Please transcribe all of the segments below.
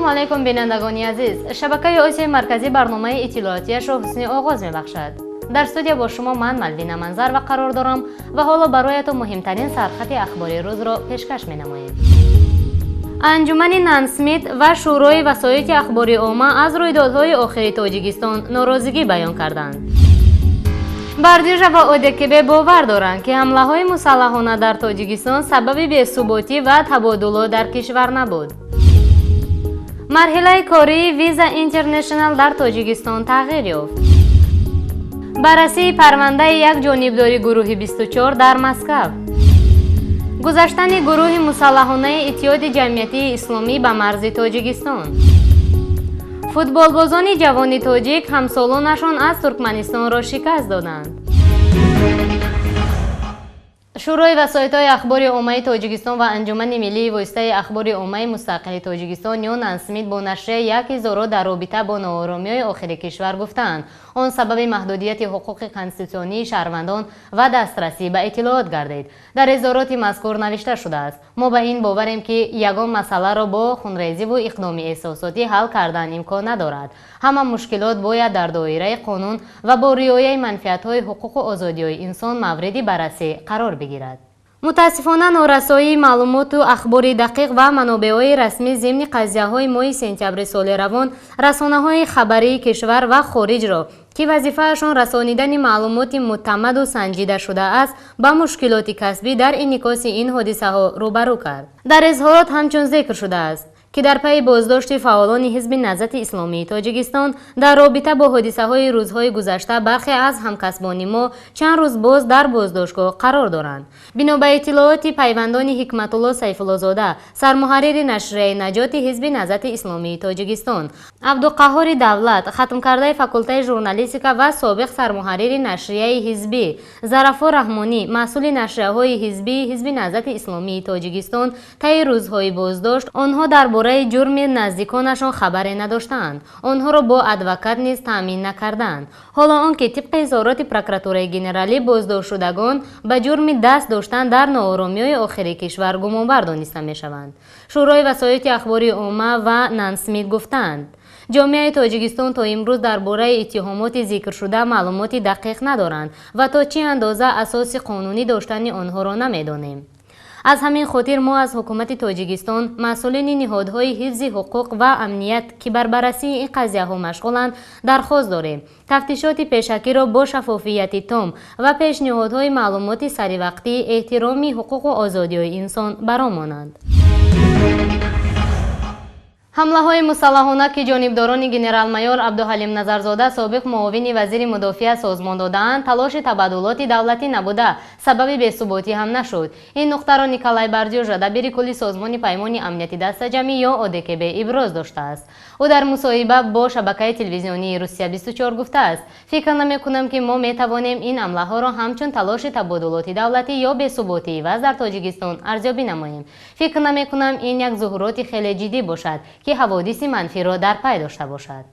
Ассалому алайкум, бинандагони азиз. Шабакаи Осиёи Марказӣ барномаи иттилоотияшро ҳусни оғоз мебахшад. Дар студия бо шумо ман, Малвина Манзар, ва қарор дорам ва ҳоло бароятон муҳимтарин сархати ахбори рӯзро пешкаш менамоем. Анҷумани НАНСМИТ ва Шӯрои васоити ахбори омма аз рӯйдодҳои охири Тоҷикистон норозигӣ баён карданд. Бардижа ва ОДКБ бовар доранд, ки ҳамлаҳои мусаллаҳона дар Тоҷикистон сабаби бесуботӣ ва табодулот дар кишвар набуд. Марҳилаи кории Виза Интернешнал дар Тоҷикистон тағйир ёфт. Баррасии парвандаи як ҷонибдори гурӯҳи 24 дар Москав. Гузаштани гурӯҳи мусаллаҳонаи Иттиҳоди ҷамъиятии исломӣ ба марзи Тоҷикистон. Футболбозони ҷавони тоҷик ҳамсолонашон аз Туркманистонро шикаст доданд. Шӯрои васоитҳои ахбори оммаи Тоҷикистон ва Анҷумани миллии воситаи ахбори оммаи мустақили Тоҷикистон ё НАНСМИТ бо нашрияи як изҳорот дар робита бо нооромиҳои охири кишвар гуфтаанд, он сабаби маҳдудияти ҳуқуқи конститутсионии шаҳрвандон ва дастрасӣ ба иттилоот гардид. Дар изҳороти мазкур навишта шудааст: «Мо ба ин боварем, ки ягон масъаларо бо хунрезиву иқдоми эҳсосотӣ ҳал кардан имкон надорад. Ҳама мушкилот бояд дар доираи қонун ва бо риояи манфиатҳои ҳуқуқу озодиҳои инсон мавриди баррасӣ қарор бигирад. Мутаассифона, норасоии маълумоту ахбори дақиқ ва манобеъҳои расмӣ зимни қазияҳои моҳи сентябри соли равон расонаҳои хабарии кишвар ва хориҷро, ки вазифаашон расонидани маълумоти мӯътамаду санҷида шудааст, ба мушкилоти касбӣ дар инъикоси ин ҳодисаҳо рӯбарӯ кард». Дар изҳорот ҳамчун зикр шудааст, ки дар пайи боздошти фаъолони Ҳизби Наҳзати Исломии Тоҷикистон дар робита бо ҳодисаҳои рӯзҳои гузашта бархе аз ҳамкасбони мо чанд рӯз боз дар боздоштгоҳ қарор доранд. Бино ба иттилооти пайвандони Ҳикматулло Сайфуллозода, сармуҳаррири нашрияи Наҷоти Ҳизби Наҳзати Исломии Тоҷикистон, Абдуқаҳҳори Давлат, хатмкардаи факултаи журналистика ва собиқ сармуҳаррири нашрияи ҳизбӣ, Зарафо Раҳмонӣ, масъули нашрияҳои ҳизбии Ҳизби Наҳзати Исломии Тоҷикистон, таи рӯзҳои боздошт онҳо дар бораи ҷурми наздиконашон хабаре надоштаанд, онҳоро бо адвокат низ таъмин накарданд. Ҳоло он ки тибқи изҳороти Прокуратураи генералӣ, боздоштшудагон ба ҷурми даст доштан дар нооромиҳои охири кишвар гумонбар дониста мешаванд. Шӯрои васоити ахбори омма ва НАНСМИТ гуфтаанд, ҷомеаи Тоҷикистон то имрӯз дар бораи иттиҳомоти зикршуда маълумоти дақиқ надоранд ва то чӣ андоза асоси қонунӣ доштани онҳоро намедонем. Аз ҳамин хотир мо аз ҳукумати Тоҷикистон, масъулини ниҳодҳои ҳифзи ҳуқуқ ва амният, ки бар баррасии ин қазияҳо машғуланд, дархост дорем тафтишоти пешакиро бо шаффофияти том ва пешниҳодҳои маълумоти саривақтӣ, эҳтироми ҳуқуқу озодиҳои инсон баромонанд. Ҳамлаҳои мусаллаҳона, ки ҷонибдорони генерал-майор Абдуҳалим Назарзода, собиқ муовини вазири мудофиа, созмон додаанд, талоши табаддулоти давлатӣ набуда, сабаби бесуботӣ ҳам нашуд. Ин нуқтаро Николай Бардюжа, дабири кулли Созмони Паймони Амнияти Дастаҷамъӣ ё ОДКБ, иброз доштааст. Ӯ дар мусоҳиба бо шабакаи телевизионии Русия 24 гуфтааст: «Фикр намекунам, ки мо метавонем ин ҳамлаҳоро ҳамчун талоши табодулоти давлатӣ ё бесуботии вазъ дар Тоҷикистон арзёбӣ намоем. Фикр намекунам, ин як зуҳуроти хеле ҷиддӣ бошад, ки ҳаводиси манфиро дар пай дошта бошад.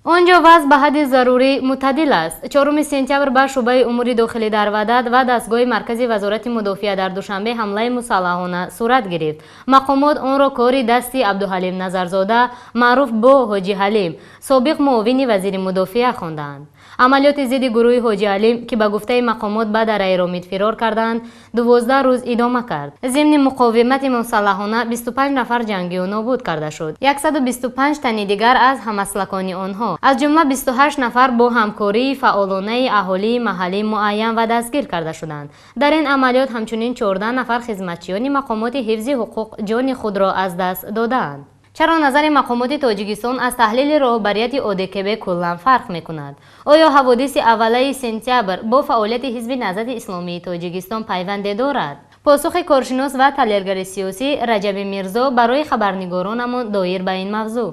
Он ҷо вазъ ба ҳадди зарурӣ мӯътадил аст». 4 сентябр ба шӯъбаи умури дохилӣ дар Ваҳдат ва дастгоҳи маркази Вазорати мудофиа дар Душанбе ҳамлаи мусаллаҳона сурат гирифт. Мақомот онро кори дасти Абдуҳалим Назарзода, маъруф бо Ҳоҷи Ҳалим, собиқ муовини вазири мудофиа, хондаанд. Амалиёти зидди гурӯҳи Ҳоҷи Ҳалим, ки ба гуфтаи мақомот ба дараи Ромит фирор карданд, 12 рӯз идома кард. Зимни муқовимати мусаллаҳона 25 нафар ҷангиён нобуд карда шуд, 125 тани дигар аз ҳамаслакони онҳо, аз ҷумла 28 нафар бо ҳамкории фаъолонаи аҳолии маҳаллӣ, муайян ва дастгир карда шуданд. Дар ин амалиёт ҳамчунин 14 нафар хизматчиёни мақомоти ҳифзи ҳуқуқ ҷони худро аз даст додаанд. Чаро назари мақомоти Тоҷикистон аз таҳлили роҳбарияти ОДКБ куллан фарқ мекунад? Оё ҳаводиси аввалаи сентябр бо фаъолияти Ҳизби Наҳзати Исломии Тоҷикистон пайванде дорад? Посухи коршинос ва таҳлилгари сиёсӣ Раҷаби Мирзо барои хабарнигоронамон доир ба ин мавзӯъ.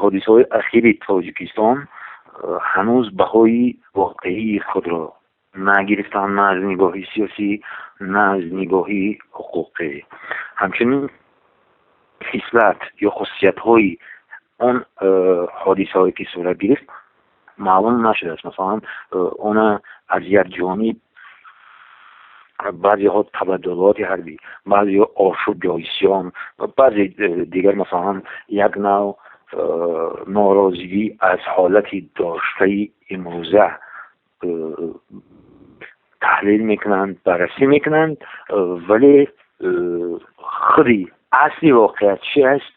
Ҳодисаҳои ахири Тоҷикистон ҳанӯз баҳои воқеии худро нагирифтанд, на аз нигоҳи сиёсӣ, на аз нигоҳи ҳуқуқӣ. Ҳамчунин хислат ё хусусиятҳои он ҳодисаҳое, ки сурат гирифт, маълум нашудааст. Масалан, она аз як ҷониб баъзеҳо табаддулоти ҳарбӣ, баъзеҳо ошӯб ё исён, баъзе дигар, масалан, як нав норозигӣ аз ҳолати доштаи имрӯза таҳлил мекунанд, баррасӣ мекунанд, вале худи асли воқеият чи аст,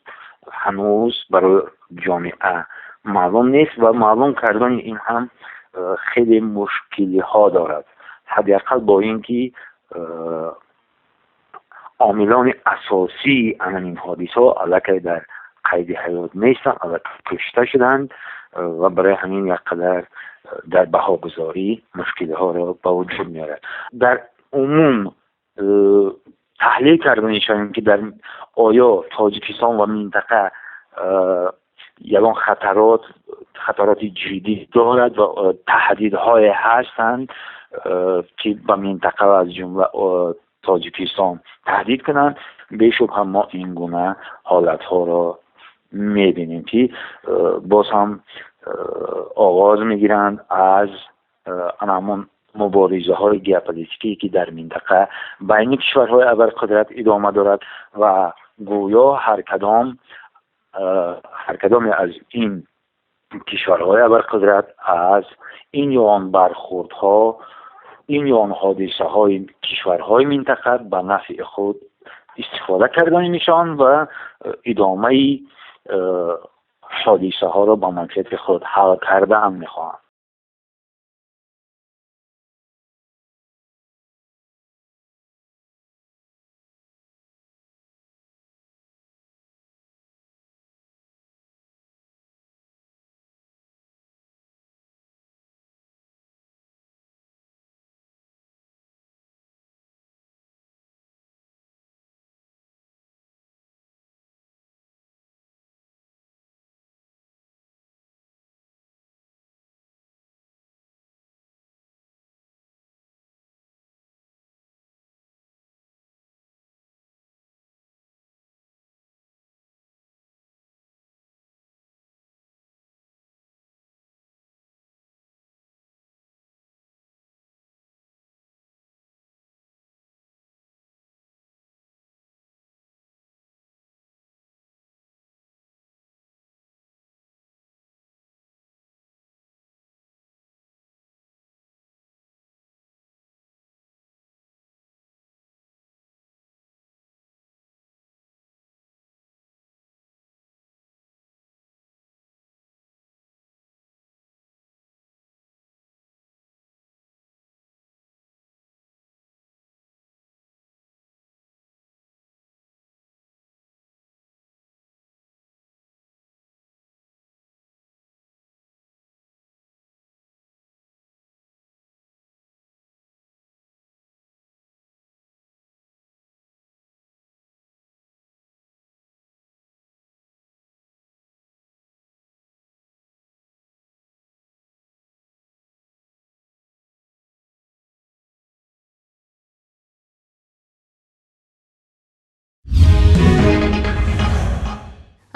ҳанӯз барои ҷомеа маълум нест ва маълум кардани ин ҳам хеле мушкилиҳо дорад. Ҳадди ақал бо ин ки омилони асосии ин ҳодисаҳо аллакай дар қайди ҳаёт нестанд, аллакай кушта шуданд ва барои ҳамин як қадар дар баҳогузорӣ мушкилиҳоро ба вуҷуд меорад. Дар умум таҳлил карда мешавем, ки дар оё Тоҷикистон ва минтақа ягон хатароти ҷиддӣ дорад ва таҳдидҳое ҳастанд, ки ба минтақа ва аз ҷумла Тоҷикистон таҳдид кунанд. Бешубҳа мо ин гуна ҳолатҳоро мебинем, ки боз ҳам оғоз мегиранд аз ҳамон муборизаҳои геополитикӣ, ки дар минтақа байни кишварҳои абарқудрат идома дорад ва гӯё ҳар кадоме аз ин кишварҳои абарқудрат аз ин ё он бархӯрдҳо, ин ё он ҳодисаҳои кишварҳои минтақа ба нафъи худ истифода кардани мешаванд ва идомаи ҳодисаҳоро ба манфиати худ ҳал кардаам мехоҳанд.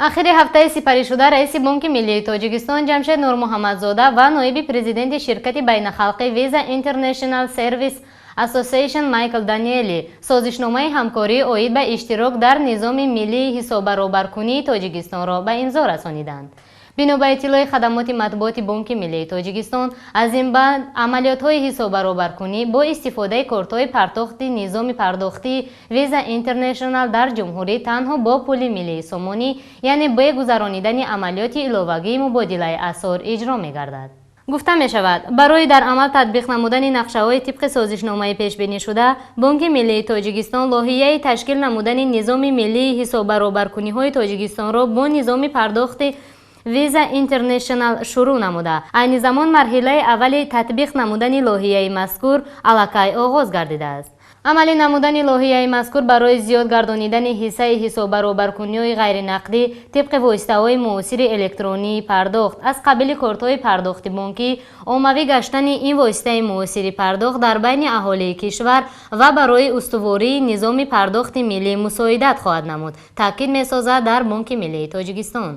Ахири ҳафтаи сипаришуда раиси Бонки Миллии Тоҷикистон Ҷамшед Нурмуҳаммадзода ва ноиби президенти ширкати байнахалқӣ Visa International Service Association Майкл Даниели созишномаи ҳамкорӣ оид ба иштирок дар низоми миллии ҳисоббаробаркунии Тоҷикистонро ба имзо расониданд. Бино ба иттилои хадамоти матбуоти Бонки Миллии Тоҷикистон, аз ин баъд амалиётҳои ҳисоббаробаркунӣ бо истифодаи кортҳои пардохти низоми пардохтии Visa International дар ҷумҳурӣ танҳо бо пули миллии сомонӣ, яъне бе гузаронидани амалиёти иловагии мубодилаи асъор иҷро мегардад. Гуфта мешавад, барои дар амал татбиқ намудани нақшаҳои тибқи созишномаи пешбинишуда, Бонки Миллии Тоҷикистон лоҳияи ташкил намудани низоми миллии ҳисоббаробаркуниҳои Тоҷикистонро бо низоми пардохти Visa International шурӯъ намуда. Айни замон марҳилаи аввали татбиқ намудани лоҳияи мазкур аллакай оғоз гардидааст. Амалӣ намудани лоҳияи мазкур барои зиёд гардонидани ҳиссаи ҳисоббаробаркуниҳои ғайринақдӣ тибқи воситаҳои муосири электронии пардохт аз қабили кортҳои пардохти бонкӣ, оммавӣ гаштани ин воситаи муосири пардохт дар байни аҳолии кишвар ва барои устувории низоми пардохти миллӣ мусоидат хоҳад намуд, таъкид месозад дар Бонки Миллии Тоҷикистон.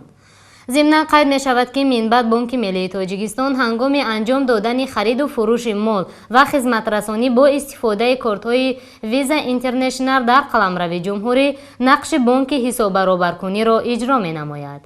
Зимнан қайд мешавад, ки минбаъд Бонки Миллии Тоҷикистон ҳангоми анҷом додани хариду фурӯши мол ва хизматрасонӣ бо истифодаи кортҳои Visa International дар қаламрави ҷумҳурӣ нақши бонки ҳисоббаробаркуниро иҷро менамояд.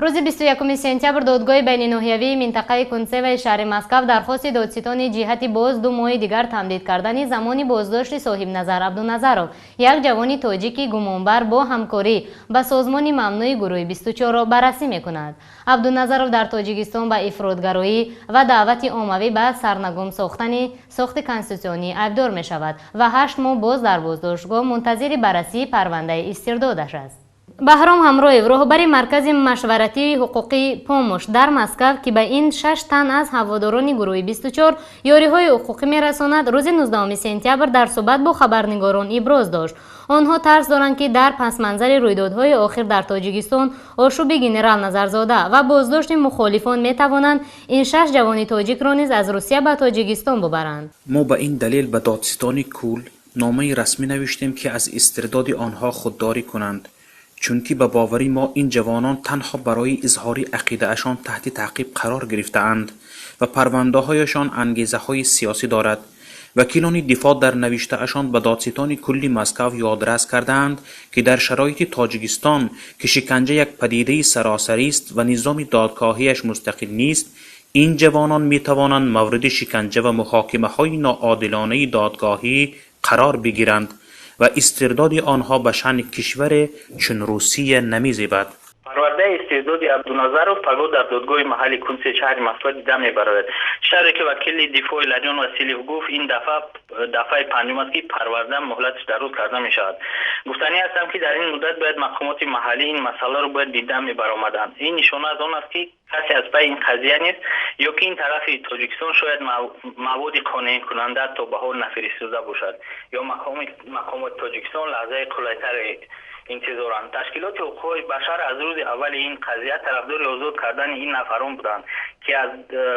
Рӯзи 21 сентябр додгоҳи байниноҳиявии минтақаи Кунцевои шаҳри Москав дархости додситони ҷиҳати боз 2 моҳи дигар тамдид кардани замони боздошти Соҳибназар Абдуназаров, як ҷавони тоҷики гумонбар бо ҳамкорӣ ба созмони мамнӯи гурӯҳи 24-ро баррасӣ мекунад. Абдуназаров дар Тоҷикистон ба ифротгароӣ ва даъвати оммавӣ ба сарнагум сохтани сохти конститутсионӣ айбдор мешавад ва 8 моҳ боз дар боздоштгоҳ мунтазири баррасии парвандаи истирдодаш аст. Баҳром Ҳамроев, роҳбари маркази машваратии ҳуқуқии «Помощь» дар Москав, ки ба ин 6 тан аз ҳаводорони гурӯҳи 24 ёриҳои ҳуқуқӣ мерасонад, рӯзи 19 сентябр дар суҳбат бо хабарнигорон иброз дошт. Онҳо тарс доранд, ки дар пасманзари рӯйдодҳои охир дар Тоҷикистон, ошӯби генерал Назарзода ва боздошти мухолифон метавонанд ин 6 ҷавони тоҷикро низ аз Русия ба Тоҷикистон бубаранд. Мо ба ин далел ба додситони кулл номаи расмӣ навиштем, ки аз истирдоди онҳо худдорӣ кунанд, чунки ба бовари мо ин ҷавонон танҳо барои изҳори ақидаашон таҳти таъқиб қарор гирифтаанд ва парвандаҳояшон ангезаҳои сиёсӣ дорад. Вакилони дифоъ дар навиштаашон ба додситони кулли Москав ёдрас кардаанд, ки дар шароити Тоҷикистон, ки шиканҷа як падидаи саросарист ва низоми додгоҳиаш мустақил нест, ин ҷавонон метавонанд мавриди шиканҷа ва муҳокимаҳои ноодилонаи додгоҳӣ қарор бигиранд ва истирдоди онҳо ба шаъни кишваре чун Русия намезебад. Парвардаи истирдоди Абдуназаров пагоҳ дар додгоҳи маҳалли Кунцево шаҳри Москва дида мебарояд. Шаҳре ки вакили дифои Ладион Василев гуфт, ин дафъа дафъаи панҷум аст, ки парварда муҳлаташ дароз карда мешавад. Гуфтанӣ ҳастам, ки дар ин муддат бояд мақомоти маҳаллӣ ин масъаларо бояд дида мебаромаданд. Ин нишона аз он аст, ки касе аз пайи ин қазия нест ё ки ин тарафи Тоҷикистон шояд маводи қонеъкунанда то ба ҳол нафиристода бошад ё мақомоти Тоҷикистон лаҳзаи қулайтаре интизоранд. Ташкилоти ҳуқуқи башар аз рӯзи аввали ин қазия тарафдори озод кардани ин нафарон буданд, ки аз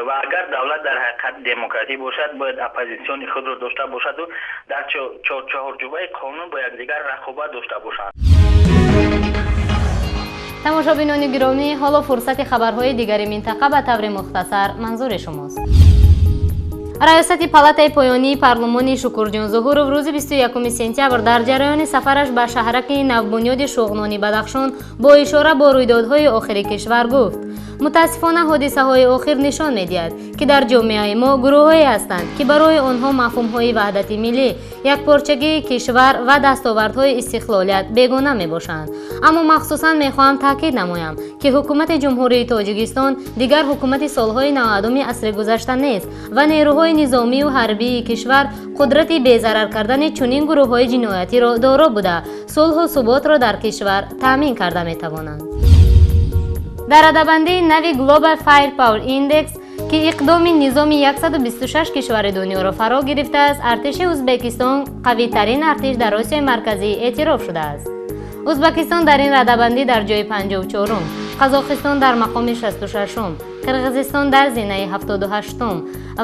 ва агар давлат дар ҳақиқат демократӣ бошад, бояд оппозитсиони худро дошта бошаду дар чорчӯбаи қонун бо якдигар рақобат дошта бошанд. Тамошобинони гиромӣ, ҳоло фурсати хабарҳои дигари минтақа ба таври мухтасар манзури шумост. Раёсати палатаи поёнии парлумони Шукурҷон Зуҳуров рӯзи 21 сентябр дар ҷараёни сафараш ба шаҳраки навбунёди Шуғнони Бадахшон бо ишора бо рӯйдодҳои охири кишвар гуфт: мутаассифона, ҳодисаҳои охир нишон медиҳад, ки дар ҷомеаи мо гурӯҳҳое ҳастанд, ки барои онҳо мафҳумҳои ваҳдати миллӣ, якпорчагии кишвар ва дастовардҳои истиқлолият бегона мебошанд. Аммо махсусан мехоҳам таъкид намоям, ки ҳукумати Ҷумҳурии Тоҷикистон дигар ҳукумати солҳои 90-уми асри гузашта нест ва нерӯҳои низомию ҳарбии кишвар қудрати безарар кардани чунин гурӯҳҳои ҷиноятиро доро буда, сулҳу суботро дар кишвар таъмин карда метавонанд. Дар радабандии нави Global Firepower Index, ки иқдоми низоми 126 кишвари дунёро фаро гирифтааст, артиши Ӯзбекистон қавитарин артиш дар Осиёи Марказӣ эътироф шудааст. Ӯзбекистон дар ин радабандӣ дар ҷои 54-ум, Қазоқистон дар мақоми 66-ум, Қирғизистон дар зинаи 78-ум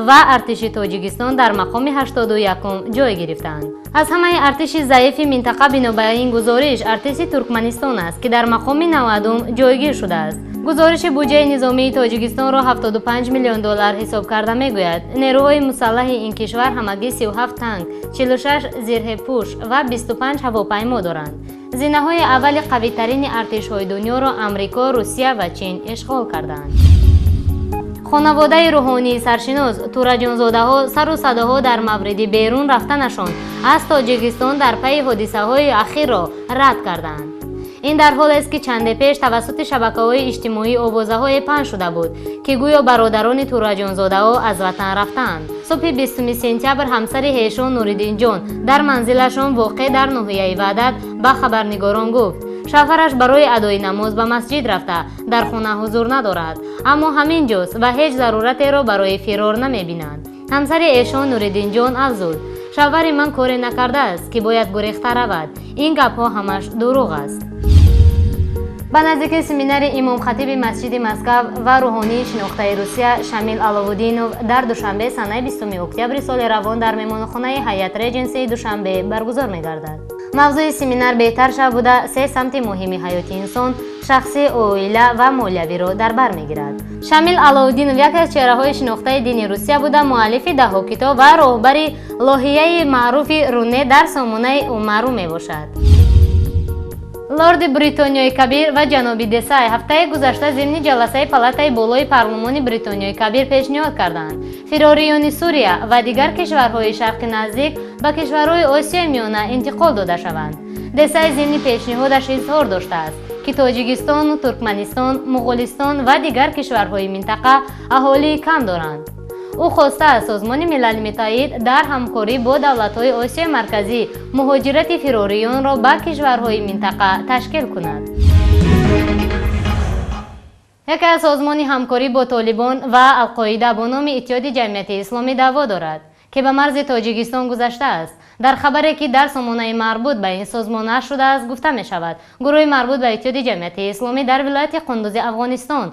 ва артиши Тоҷикистон дар мақоми 81-ум ҷой гирифтаанд. Аз ҳамаи артиши заифи минтақа, бино ба ин гузориш, артиши Туркманистон аст, ки дар мақоми 90-ум ҷойгир шудааст. Гузориши буҷаи низомии Тоҷикистонро 75 миллион доллар ҳисоб карда мегӯяд, нерӯҳои мусаллаҳи ин кишвар ҳамагӣ 37 танк, 46 зирҳепӯш ва 25 ҳавопаймо доранд. Зинаҳои аввали қавитарини артишҳои дунёро Амрико, Русия ва Чин ишғол кардаанд. Хонаводаи рӯҳонии саршинос Тураҷонзодаҳо сару садоҳо дар мавриди берун рафтанашон аз Тоҷикистон дар пайи ҳодисаҳои ахирро рад карданд. Ин дар ҳолест, ки чанде пеш тавассути шабакаҳои иҷтимоӣ овозаҳое паҳн шуда буд, ки гӯё бародарони Тураҷонзодаҳо аз ватан рафтаанд. Субҳи 20 сентябр ҳамсари ҳешон Нуриддинҷон дар манзилашон, воқеъ дар ноҳияи Ваҳдат, ба хабарнигорон гуфт, шавҳараш барои адои намоз ба масҷид рафта, дар хона ҳузур надорад, аммо ҳамин ҷост ва ҳеҷ заруратеро барои фирор намебинанд. Ҳамсари эшон Нуриддинҷон афзуд: шавҳари ман коре накардааст, ки бояд гурехта равад. Ин гапҳо ҳамаш дурӯғ аст. Ба наздики семинари имомхатиби масҷиди Москав ва рӯҳонии шинохтаи Русия Шамил Аловуддинов дар Душанбе санаи 20 октябри соли равон дар меҳмонхонаи Ҳаят Реҷенсии Душанбе баргузор мегардад. Мавзӯи семинар «Беҳтар шав» буда, се самти муҳими ҳаёти инсон: шахсӣ, оила ва молиявиро дар бар мегирад. Шамил Алоуддинов яке аз чеҳраҳои шинохтаи дини Русия буда, муаллифи даҳҳо китоб ва роҳбари лоҳияи маъруфи Рунет дар сомонаи Умару мебошад. Лорди Бритониёи Кабир ва ҷаноби Десай ҳафтаи гузашта зимни ҷаласаи палатаи болои парлумони Бритониёи Кабир пешниҳод карданд, фирориёни Сурия ва дигар кишварҳои Шарқи Наздик ба кишварҳои Осиёи Миёна интиқол дода шаванд. Десай зимни пешниҳодаш изҳор доштааст, ки Тоҷикистону Туркманистон, Муғулистон ва дигар кишварҳои минтақа аҳолии кам доранд. Ӯ хостааст, Созмони Милали Муттаҳид дар ҳамкорӣ бо давлатҳои Осиёи Марказӣ муҳоҷирати фирориёнро ба кишварҳои минтақа ташкил кунад. Яке аз созмони ҳамкорӣ бо Толибон ва Алқоида бо номи Иттиҳоди Ҷамъияти Исломӣ даъво дорад, ки ба марзи Тоҷикистон гузаштааст. Дар хабаре, ки дар сомонаи марбут ба ин созмон нашр шудааст, гуфта мешавад, гурӯҳи марбут ба Иттиҳоди Ҷамъияти Исломӣ дар вилояти Қундузи Афғонистон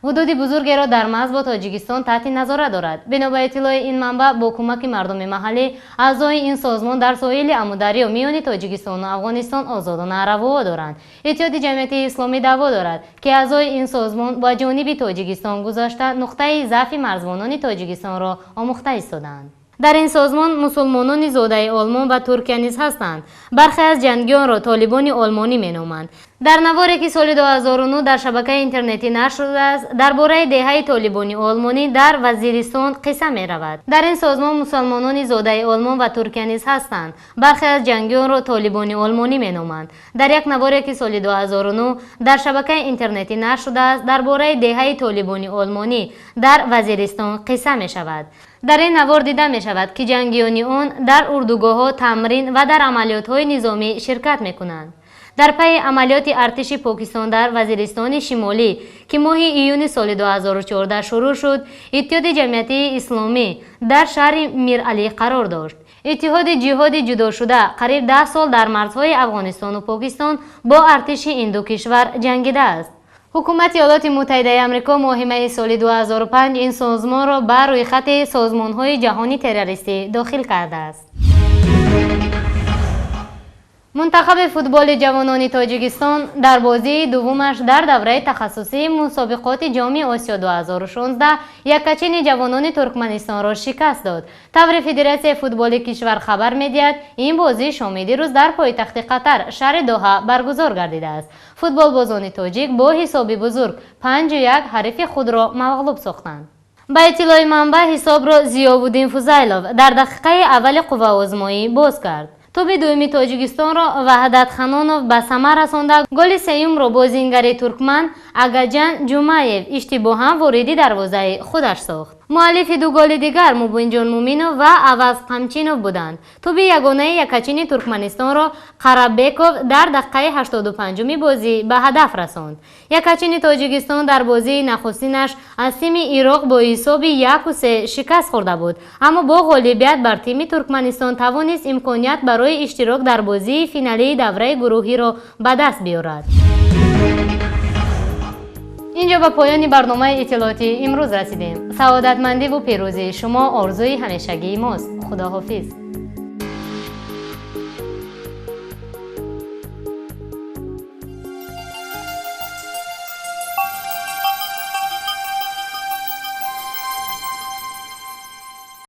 ҳудуди бузургеро дар марз бо Тоҷикистон таҳти назора дорад. Бино ба иттилои ин манбаъ, бо кӯмаки мардуми маҳаллӣ аъзои ин созмон дар соҳили Амударё миёни Тоҷикистону Афғонистон озодона равуо доранд. Иттиҳоди Ҷамъияти Исломӣ даъво дорад, ки аъзои ин созмон ба ҷониби Тоҷикистон гузашта, нуқтаи заъфи марзбонони Тоҷикистонро омӯхта истодаанд. Дар ин созмон мусулмонони зодаи Олмон ва Туркия низ ҳастанд. Бархе аз ҷангиёнро толибони олмонӣ меноманд. Дар наворе, ки соли 2009 дар шабакаи интернетӣ нашр шудааст, дар бораи деҳаи толибони олмонӣ дар Вазиристон қисса меравад. Дар ин созмон мусалмонони зодаи Олмон ва Туркия низ ҳастанд. Бархе аз ҷангиёнро толибони олмонӣ меноманд. Дар як наворе, ки соли 2009 дар шабакаи интернетӣ нашр шудааст, дар бораи деҳаи толибони олмонӣ дар Вазиристон қисса мешавад. Дар ин навор дида мешавад, ки ҷангиёни он дар урдугоҳҳо тамрин ва дар амалиётҳои низомӣ ширкат мекунанд. Дар пайи амалиёти артиши Покистон дар Вазиристони Шимолӣ, ки моҳи июни соли 2014 шурӯъ шуд, Иттиҳоди Ҷамъиятии Исломӣ дар шаҳри Миралӣ қарор дошт. Иттиҳоди ҷиҳоди ҷудошуда қариб 10 сол дар марзҳои Афғонистону Покистон бо артиши ин ду кишвар ҷангидааст. Ҳукумати Иёлоти Муттаҳидаи Амрико моҳи майи соли 2005 ин созмонро ба рӯйхати созмонҳои ҷаҳони террористӣ дохил кардааст. Мунтахаби футболи ҷавонони Тоҷикистон дар бозии дуввумаш дар давраи тахассусии мусобиқоти Ҷоми Осиё 2016 яккачини ҷавонони Туркманистонро шикаст дод. Тавре Федератсияи футболи кишвар хабар медиҳад, ин бозӣ шоми дирӯз дар пойтахти Қатар, шаҳри Доҳа, баргузор гардидааст. Футболбозони тоҷик бо ҳисоби бузург 5-1 ҳарифи худро мағлуб сохтанд. Ба иттилои манбаъ, ҳисобро Зиёвуддин Фузайлов дар дақиқаи аввали қувваозмоӣ боз кард. Тӯби дуюми Тоҷикистонро Ваҳдат Ханонов ба самар расонда, голи сеюмро бозингари туркман Агаҷан Ҷумаев иштибоҳан вориди дарвозаи худаш сохт. Муаллифи ду голи дигар Мубинҷон Муминов ва Аваз Қамчинов буданд. Тӯби ягонаи якачини Туркманистонро Қарабеков дар дақиқаи 85-уми бозӣ ба ҳадаф расонд. Якачини Тоҷикистон дар бозии нахустинаш аз тими Ироқ бо ҳисоби 1-3 шикаст хӯрда буд, аммо бо ғолибият бар тими Туркманистон тавонист имконият барои иштирок дар бозии финалии давраи гурӯҳиро ба даст биёрад. Инҷо ба поёни барномаи иттилоотии имрӯз расидем. Саодатмандиву пирӯзии шумо орзуи ҳамешагии мост. Худоҳофиз.